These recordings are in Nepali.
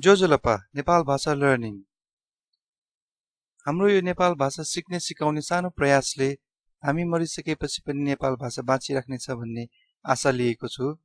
जोजोलपा नेपाल भाषा लर्निङ। हाम्रो यो नेपाल भाषा सिक्ने सिकाउने सानो प्रयासले हामी मरिसकेपछि पनि नेपाल भाषा बाँचिराख्नेछ भन्ने आशा लिएको छु।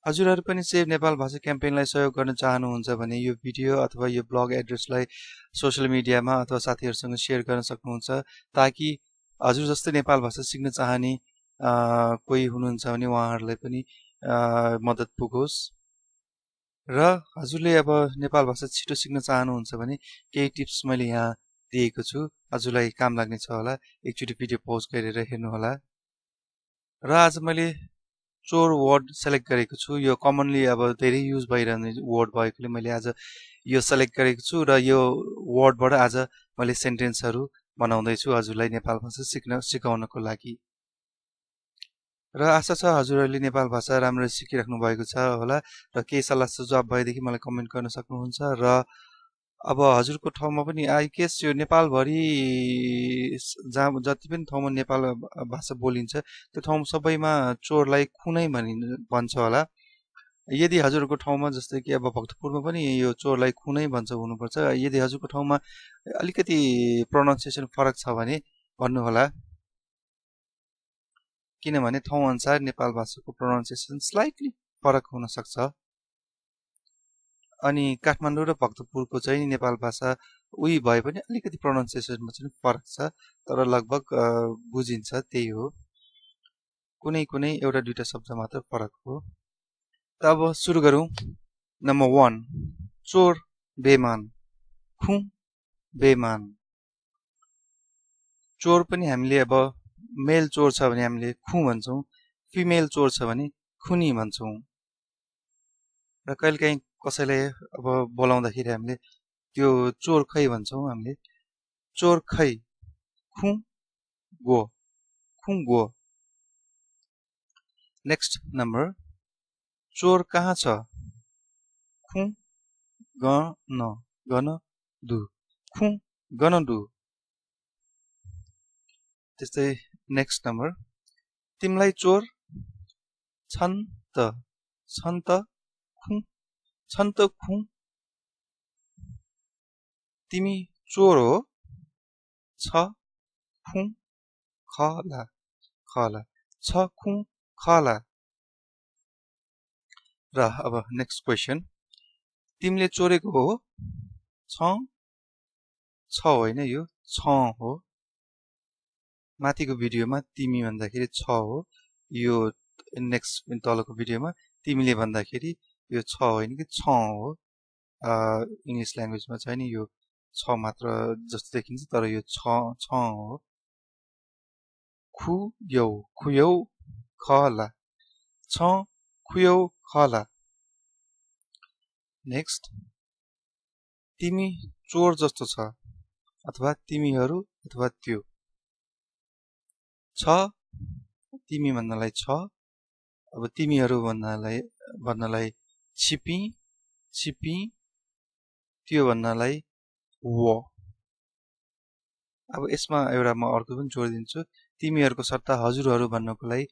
हजुरहरू पनि सेभ नेपाल भाषा क्याम्पेनलाई सहयोग गर्न चाहनुहुन्छ भने यो भिडियो अथवा यो ब्लग एड्रेसलाई सोशल मिडियामा अथवा साथीहरूसँग सेयर गर्न सक्नुहुन्छ, ताकि हजुर जस्तै नेपाल भाषा सिक्न चाहने कोही हुनुहुन्छ भने उहाँहरूलाई पनि मद्दत पुगोस्। र हजुरले अब नेपाल भाषा छिटो सिक्न चाहनुहुन्छ भने केही टिप्स मैले यहाँ दिएको छु, हजुरलाई काम लाग्ने छ होला। एकचोटि भिडियो पज गरेर हेर्नु होला। र आज मैले चोर वर्ड सेलेक्ट गरेको छु। यो कमनली अब धेरै युज भइरहने वर्ड भएकोले मैले आज यो सेलेक्ट गरेको छु र यो वर्डबाट आज मैले सेन्टेन्सहरू बनाउँदैछु हजुरलाई नेपाल भाषा सिकाउनको लागि। र आशा छ हजुरहरूले नेपाल भाषा राम्ररी सिकिराख्नु भएको छ होला र केही सल्लाह सुझाव भएदेखि मलाई कमेन्ट गर्न सक्नुहुन्छ। र अब हजुरको ठाउँमा पनि आई गेस यो नेपालभरि जहाँ जति पनि ठाउँमा नेपाल भाषा बोलिन्छ त्यो ठाउँ सबैमा चोरलाई खुनै भन्छ होला। यदि हजुरको ठाउँमा जस्तै कि अब भक्तपुरमा पनि यो चोरलाई खुनै भन्छ हुनुपर्छ। यदि हजुरको ठाउँमा अलिकति प्रोनाउन्सिएसन फरक छ भने भन्नुहोला, किनभने ठाउँ अनुसार नेपाल भाषाको प्रोनाउन्सिएसन स्लाइटली फरक हुन सक्छ। अनि काठमाडौँ र भक्तपुरको चाहिँ नेपाल भाषा उही भए पनि अलिकति प्रोनाउन्सिएसनमा चाहिँ फरक छ, तर लगभग बुझिन्छ त्यही हो। कुनै कुनै एउटा दुईटा शब्द मात्र फरक हो। त अब सुरु गरौँ। नम्बर 1 चोर बेमान, खु बेमान। चोर पनि हामीले अब मेल चोर छ भने हामीले खु भन्छौँ, फिमेल चोर छ भने खुनी भन्छौँ। र कहिलेकाहीँ कसैले अब बोलाउँदाखेरि हामीले त्यो चोर खै भन्छौँ, हामीले चोर खै, खु गो, खु गो। नेक्स्ट नम्बर चोर कहाँ छ, खु गन गन दु, खु गन दु। त्यस्तै नेक्स्ट नम्बर तिमलाई चोर छन् त खु छन् त खु। तिमी चोर हो छ खु खला खला, छ खु खला। र अब नेक्स्ट क्वेसन तिमीले चोरेको हो छ छ होइन, यो छ हो। माथिको भिडियोमा तिमी भन्दाखेरि छ हो, यो नेक्स्ट तलको भिडियोमा तिमीले भन्दाखेरि यो छ होइन कि छ हो। इङ्ग्लिस ल्याङ्ग्वेजमा चाहिँ नि यो छ मात्र जस्तो देखिन्छ, तर यो छ हो। खुयौ खला, छ खुयौ खला। नेक्स्ट तिमी चोर जस्तो छ अथवा तिमीहरू अथवा त्यो। छ तिमी भन्नलाई छ, अब तिमीहरू भन्नलाई छिपी छिपी, त्यो भन्नलाई वो। अब यसमा एउटा म अर्को पनि जोडिदिन्छु, तिमीहरूको सट्टा हजुरहरू भन्नको लागि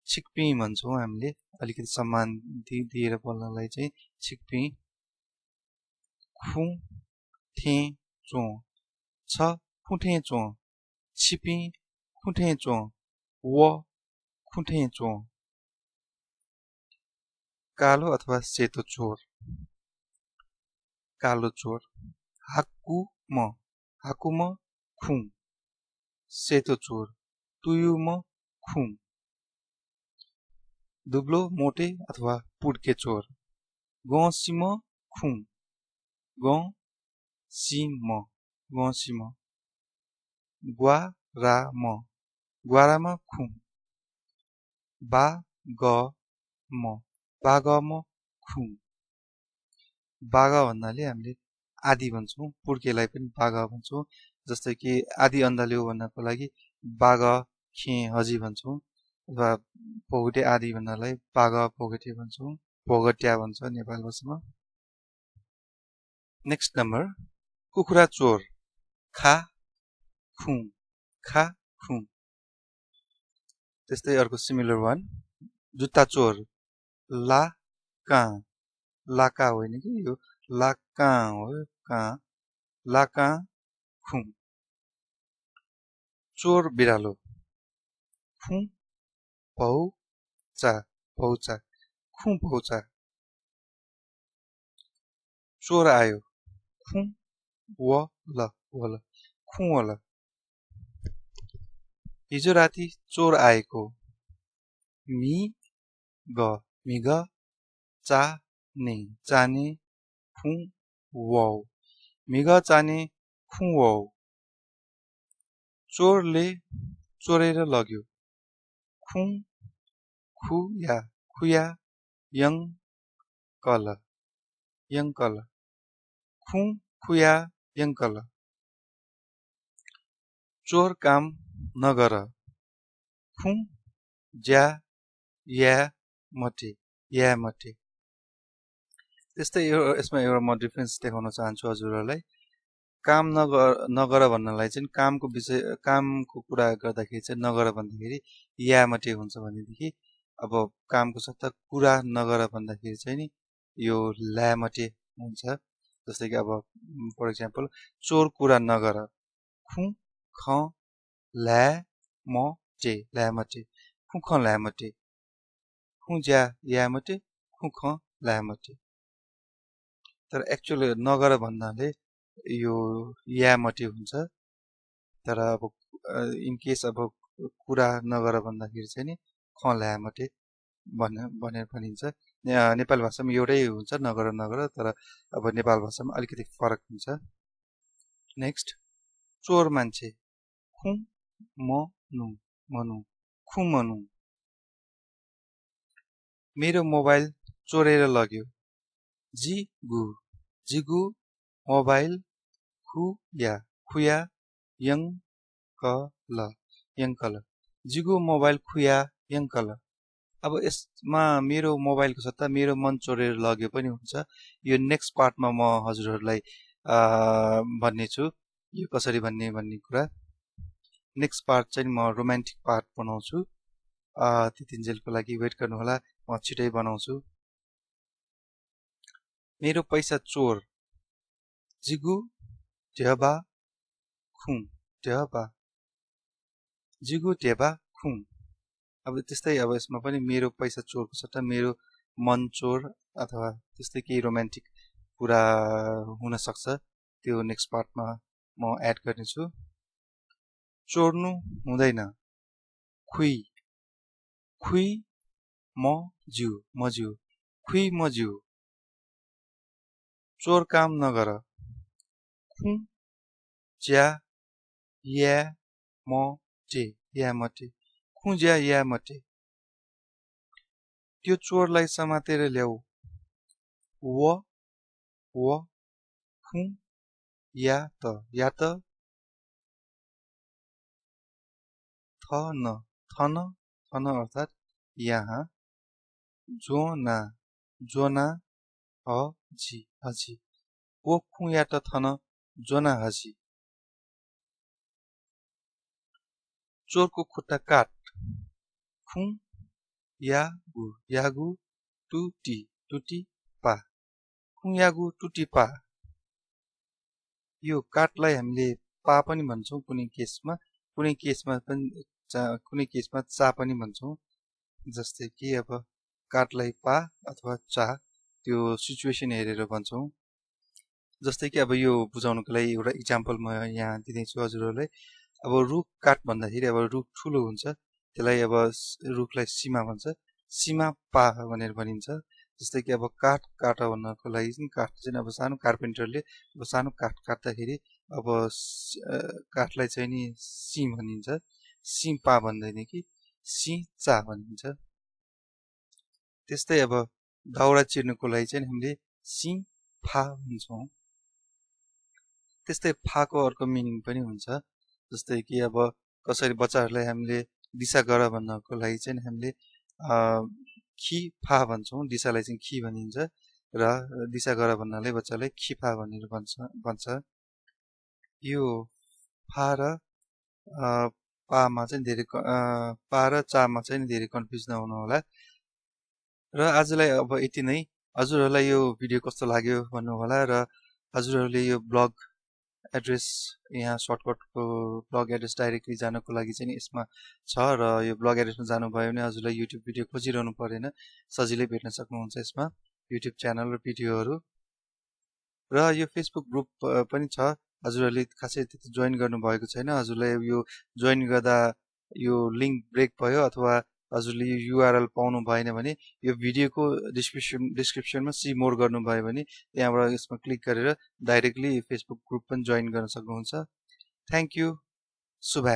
छिक्पी भन्छौँ हामीले, अलिकति सम्मान दिएर बोल्नलाई चाहिँ छिक्पी। खु ठे चो छ खुठे चो, छिपी खुठे चो, वो खुठे चो। कालो अथवा सेतो चोर, कालो चोर हाकुम खु, सेतो चोर तुयुम खु। दुब्लो मोटे अथवा पुड्के चोर गसिम खु, गसिम। ग्वाराम खु, बागम खु। बागा भन्नाले हामीले आदि भन्छौँ, पुड्केलाई पनि बागा भन्छौँ। जस्तै कि आदि अन्दाल्यो भन्नको लागि बाग खे हजी भन्छौँ, अथवा पोगटे आदि भन्नलाई बाग पोगटे भन्छौँ, पोगट्या भन्छ नेपाल भाषामा। नेक्स्ट नम्बर कुखुरा चोर खा खु, खा खु। त्यस्तै अर्को सिमिलर वान जुत्ता चोर ला का, लाका होइन कि यो लाका हो का लाका खु चोर बिरालो खु पौ चा पौचा खु पौचा चोर आयो खु वल वल खु वल हिजो राति चोर आएको मी ग मिग चा ने चाने खु वौ मिग चाने खु वौ चोरले चोरैरा लग्यो खु खुया खुया यङ कल खु खुया यङ कल चोर काम नगर खु ज्या या मटे त्यस्तै यसमा एउटा म डिफरेन्स देखाउन चाहन्छु हजुरहरूलाई काम नगर भन्नलाई चाहिँ कामको कुरा गर्दाखेरि चाहिँ नगर भन्दाखेरि या मटे हुन्छ भनेदेखि अब कामको सट्टा कुरा नगर भन्दाखेरि चाहिँ नि यो ल्या मटे हुन्छ जस्तै कि अब फर एक्जाम्पल चोर कुरा नगर खु ख ल्या मटे खु ख ल्या मटे खु ज्या या मटे खु ख ल्या मटे तर एक्चुअली नगर भन्नाले यो या मटे हुन्छ तर अब इन केस अब कुरा नगर भन्दाखेरि चाहिँ नि ख ल्या मटे भनेर भनिन्छ नेपाली भाषामा एउटै हुन्छ नगर तर अब नेपाल भाषामा अलिकति फरक हुन्छ नेक्स्ट चोर मान्छे खु मनु खु मनु मेरो मोबाइल चोरेर लग्यो जिगु मोबाइल खुया यङ कल जिगु मोबाइल खुया यङ कल अब यसमा मेरो मोबाइलको सट्टा मेरो मन चोरेर लग्यो पनि हुन्छ यो नेक्स्ट पार्टमा म हजुरहरूलाई भन्ने छु यो कसरी भन्ने कुरा नेक्स्ट पार्ट चाहिँ म रोमान्टिक पार्ट बनाउँछु त्यतिन्जेलको लागि वेट गर्नुहोला म छिटै बनाउँछु मेरो पैसा चोर जिगु ढेबा खु ढेबा जिगु ढेबा खु अब त्यस्तै अब यसमा पनि मेरो पैसा चोरको सट्टा मेरो मन चोर अथवा त्यस्तै केही रोमान्टिक कुरा हुन सक्छ त्यो नेक्स्ट पार्टमा म एड गर्नेछु चोर्नु हुँदैन खुइ मज्यू खुइ मज्यू चोर काम नगर खु ज्या या मटे खु ज्या या मटे त्यो चोरलाई समातेर ल्याऊ व खु या त थन अर्थात यहाँ जोना हजी वो खु या त थन जोना हजी चोरको खुट्टा काट खु यागु टुटी पा खु यागु टुटी पा यो काटलाई हामीले पा पनि भन्छौँ कुनै केसमा चा पनि भन्छौँ जस्तै कि अब काटलाई पा अथवा चा त्यो सिचुएसन हेरेर भन्छौँ जस्तै कि अब यो बुझाउनको लागि एउटा इक्जाम्पल म यहाँ दिँदैछु हजुरहरूलाई अब रुख काट भन्दाखेरि अब रुख ठुलो हुन्छ त्यसलाई अब रुखलाई सीमा भन्छ सीमा पा भनेर भनिन्छ जस्तै कि अब काठ भन्नको लागि चाहिँ काठ चाहिँ अब सानो कार्पेन्टरले अब सानो काठ काट्दाखेरि अब काठलाई चाहिँ नि सी भनिन्छ सी पा भन्दैन कि सी चा भनिन्छ त्यस्तै अब दाउरा चिर्नुको लागि चाहिँ हामीले सी फा भन्छौँ त्यस्तै फाको अर्को मिनिङ पनि हुन्छ जस्तै कि अब कसरी बच्चाहरूलाई हामीले दिशा गर भन्नको लागि चाहिँ हामीले खी फा भन्छौँ दिशालाई चाहिँ खी भनिन्छ र दिशा गर भन्नाले बच्चालाई खिफा भनेर भन्छ यो फा र पामा चाहिँ धेरै पा र चामा चाहिँ धेरै कन्फ्युज नहुनु होला र आजलाई अब यति नै हजुरहरूलाई यो भिडियो कस्तो लाग्यो भन्नु होला र हजुरहरूले यो ब्लग एड्रेस यहाँ सर्टकटको ब्लग एड्रेस डाइरेक्टली जानको लागि चाहिँ यसमा छ र यो ब्लग एड्रेसमा जानुभयो भने हजुरलाई युट्युब भिडियो खोजिरहनु परेन, सजिलै भेट्न सक्नुहुन्छ यसमा युट्युब च्यानल र भिडियोहरू। र यो फेसबुक ग्रुप पनि छ, हजुरहरूले खासै त्यति जोइन गर्नुभएको छैन, हजुरलाई यो जोइन गर्दा यो लिङ्क ब्रेक भयो अथवा हजुरले यो युआरएल पाउनु भएन भने यो भिडियोको डिस्क्रिप्सनमा सी मोर गर्नुभयो भने त्यहाँबाट यसमा क्लिक गरेर डाइरेक्टली फेसबुक ग्रुप पनि जोइन गर्न सक्नुहुन्छ। थ्याङ्क यू, शुभ।